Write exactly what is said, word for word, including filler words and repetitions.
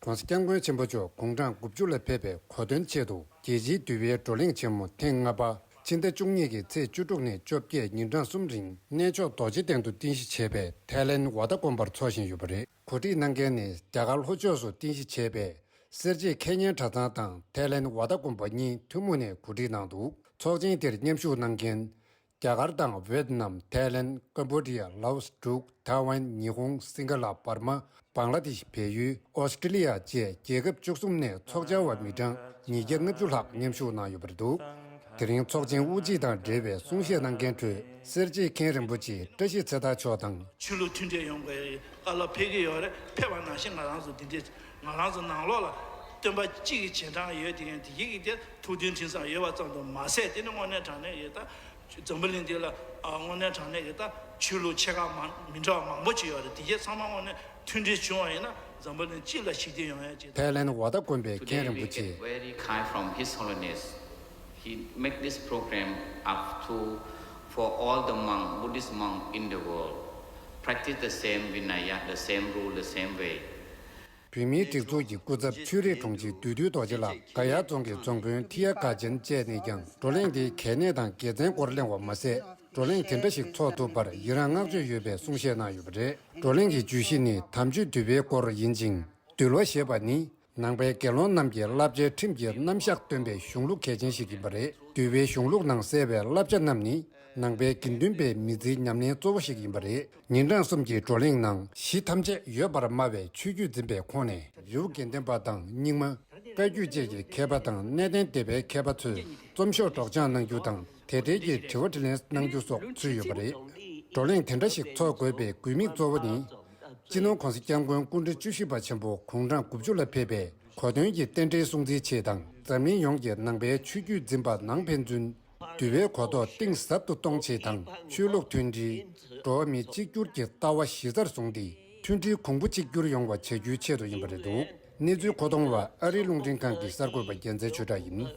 ༸གོང་ས་༸སྐྱབས་མགོན་ཆེན་པོ་མཆོག་དགུང་གྲངས་དགུ་བཅུ་ལ་ཕེབས་པའི་གོ་སྟོན་ཆེད་དུ། རྒྱལ་སྤྱིའི་འདུལ་བའི་བགྲོ་གླེང་ཆེན་མོ་ཐེངས་ལྔ་པ། ཕྱི་ཟླ་བཅུ་གཉིས་ཀྱི་ཚེས་བཅུ་དྲུག་ནས་བཅོ་བརྒྱད་ཉིན་གྲངས་གསུམ་རིང་གནས་མཆོག་རྡོ་རྗེ་གདན་དུ་རྟེན་གཞི་བྱས་པའི་ཐའི་ལེན་ཝ་ཏཱ་དགོན་པར་འཚོགས་བཞིན་ཡོད་པ་རེད། གོ་སྒྲིག་གནང་མཁན་ནི་རྒྱ་གར་ལྷོ་ཕྱོགས་སུ་རྟེན་གཞི་བྱས་པའི་སེར་བྱེས་མཁས་སྙན་གྲྭ་ཚང་དང་ཐའི་ལེན་ཝ་ཏཱ་དགོན་པ་གཉིས་ཐུན་མོང་ནས་གོ་སྒྲིག་གནང་འདུག་ཚོགས་ཆེན་དེར་མཉམ་ཞུགས་གནང་མཁན། རྒྱ་གར་དང་ཝེད་ནམ། ཐའི་ལེན། ཀམ་བོ་ཌི་ཡ། ལའོ་སི། འབྲུག་ཐའེ་ཝན། ཉི་ཧོང་། སིང་ག་ལ། འབར་མ། བང་ལ་དེཤ། བལ་ཡུལ། ཨོ་སི་ཀྲི་ལི་ཡ་བཅས་རྒྱལ་ཁབ་བཅུ་གསུམ་ནས་ཚོགས་བཅར་བ་མི་གྲངས་ཉིས་བརྒྱ་ལྔ་བཅུ་ལྷག་མཉམ་ཞུགས་གནང་ཡོད་པ་རེད་འདུག་དེ་རིང་ཚོགས་ཆེན་དབུ་འབྱེད་དང་འབྲེལ་བའི་གསུང་བཤད་གནང་མཁན་ཁྲོད། སེར་བྱེས་མཁན་རིན་པོ་ཆེ་བཀྲ་ཤིས་ཚེ་ཐར་མཆོག་དང་། ཆོས་ལུགས་མཐུན་སྒྲིལ་ཡོང་དགོས་ཡ་བཀའ་སློབ་ཕེབས་ཀྱི་ཡོད་རེད། ཕེབས་པ་ནང་བཞིན་ང་རང་ཚོ་འདི་འདྲའི་ང་རང་ཚོ་ནང་ལོགས་ལ་སྟོན་པ་གཅིག་གི་རྗེས་འབྲང་ཡོད་དེ། ཡང་དེ་ཡིག་གི་དེ་ཐུགས་མཐུན་མཐུན་གསུམ་ཡོད་པ་ཙམ་དུ་མ་ཟད། དེ་ནི་དངོས་གནས་དྲང་གནས་ཡོད་ད། འཛམ་བུ་གླིང་འདི་ལ་ཨ་དངོས་གནས་དྲང་གནས་ཀྱི་ད་ཆོས་ལུགས་ཆེ་ཁག་མང་མི་འདྲ་བ་མང་པོ་ཅིག་ཡོད་རེད། དེ་གས་ཚང་མ་དངོས་གནས་མཐུན་སྒྲིལ་བྱུང་བ་ཡིན་ན་འཛམ་བུ་གླིང་སྤྱི་ལ་ཞི་བདེ་ཡོང་ཡ་ཅིག་ཐའི་ལེན་ཝ་ཏཱ་དགོན་པའི་མཁན་Today རིན we པོ་ཆེ། Get very kind from His Holiness. He make this program up to for all the monk, Buddhist monk in the world. Practice the same Vinaya, the same rule, the same way. བོད་མིའི་སྒྲིག་འཛུགས་ཀྱི་སྐུ་ཚབ་ཆོས་རིག་དྲུང་ཆེ་བདུད་འདུལ་རྡོ་རྗེ་ལགས་ག་ཡ་རྫོང་གི་རྫོང་དཔོན་ཐི་ཡ་ག་ཅན་བཅས་ནས་ཀྱང་བགྲོ་གླེང་འདིའི་གལ་གནད་དང་དགེ་མཚན་སྐོར་གླེང་བ་མ་ཟད། བགྲོ་གླེང་དེ་འདྲ་ཞིག་ཚོགས་ཐུབ་པར་ཡི་རངས་བསྔགས་བརྗོད་ཡོད་པའི་གསུང་བཤད་གནང་ཡོད་པ་རེད། བགྲོ་གླེང་གི་བརྗོད་གཞི་ནི་དམ་ཆོས་འདུལ་བའི་སྐོར་ཡིན་ཅིང་། འདུལ་བ་ཞེས་པ་ནི་ནང་པའི་དགེ་སློང་རྣམས་ཀྱི་བསླབ་བྱའི་ཁྲིམས་ཀྱི་རྣམ་གཞག་སྟོན་པའི་གཞུང་ལུགས་གལ་ཆེན་ཞིག་ཡིན་པ་རེད། འདུལ་བའི་གཞུང་ལུགས་ནང་གསལ་བའི་བསླབ་བྱ་རྣམས་ནི་ནང་པའི་དགེ་འདུན་པའི་མི་ཚེའི་ཉམས་ལེན་གཙོ་བོ་ཞིག་ཡིན་པ་རེད། ཉིན་གྲངས་གསུམ་གྱི་བགྲོ་གླེང་ནང་གཞི་ཐམས་ཅད་ཡོད་པར་སྨྲ་བའི་ཆོས་བརྒྱུད་འཛིན་པའི་ཁོངས་ནས་རི་བོ་དགེ་ལྡན་པ་དང་རྙིང་མ། བཀའ་བརྒྱུད་བཅས་ཀྱི་མཁས་པ་དང་གནས་བརྟན་སྡེ་པའི་མཁས་པ་ཚོས་རྩོམ་ཤོག་སྒྲོག་སྦྱང་གནང་རྒྱུ་དང་དེ་འབྲེལ་གྱི་དྲི་བ་དྲིས་ལན་གནང་རྒྱུ་སོགས་ཚུད་ཡོད་པ་རེད། བགྲོ་གླེང་དེ་འདྲ་ཞིག་ཚོགས་དགོས་པའི་དགོས་དམིགས་གཙོ་བོ་ནི། སྤྱི་ནོར་༸གོང་ས་༸སྐྱབས་མགོན་སྐུ་ཕྲེང་བཅུ་བཞི་པ་ཆེན་པོ་དགུང་གྲངས་དགུ་བཅུ་ལ་ཕེབས་པའི་གོ་སྟོན་གྱི་རྟེན་འབྲེལ་སྲུང་བརྩིའི་ཆེད་དང་། འཛམ་གླིང་ཡོངས་ཀྱི་ནང་པའི་ཆོས་བརྒྱུད་འཛིན་པ་ནང་ཕན་ཚུན་འདུལ་བའི་གོ་རྟོགས་གཏིང་ཟབ་ཏུ་གཏོང་ཆེད་དང་། ཆོས་ལུགས་མཐུན་སྒྲིལ། འགྲོ་བ་མི་གཅིག་གྱུར་གྱི་ལྟ་བ་གཞི་རྩར་བཟུང་སྟེ། མཐུན་སྒྲིལ་གོང་བུ་གཅིག་གྱུར་ཡོང་བ་བྱ་རྒྱུའི་ཆེད་དུ་ཡིན་པ་རེད་འདུག་གནས་ཚུལ་མཁོ་གཏོང་བ་ཨ་རིའི་རླུང་འཕྲིན་ཁང་གི་གསར་འགོད་པ་རྒྱལ་མཚན་ཆོས་གྲགས་ཡིན།